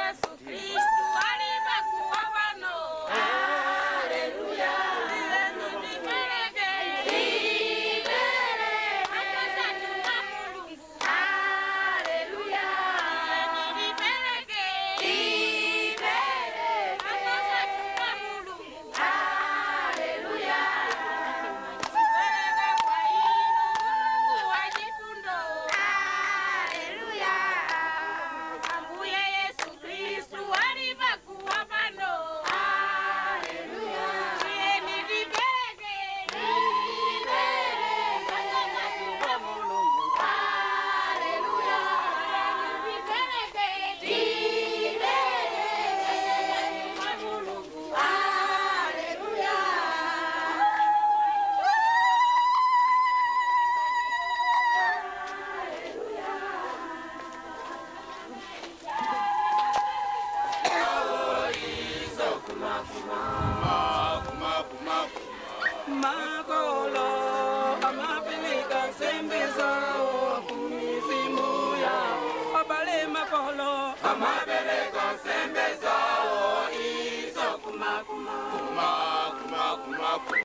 Yesu Kristu ali paguwa pano. Haleluya. Tipereke, mphatso kwa Mulungu. Haleluya. Tipereke, mphatso kwa Mulungu. Haleluya. Tipereke kwa inu Mulungu wa chifundo. Haleluya. Ambuye Yesu Kristu ali paguwa pano. Haleluya. Tiyeni tipereke, mphatso kwa Mulungu. Haleluya. Tipereke, mphatso kwa Mulungu. Haleluya. Makolo amapeleka nsembe zao kumizimu yao abale makolo amapeleka nsembe zao izo kuma kuma kuma kuma kuma.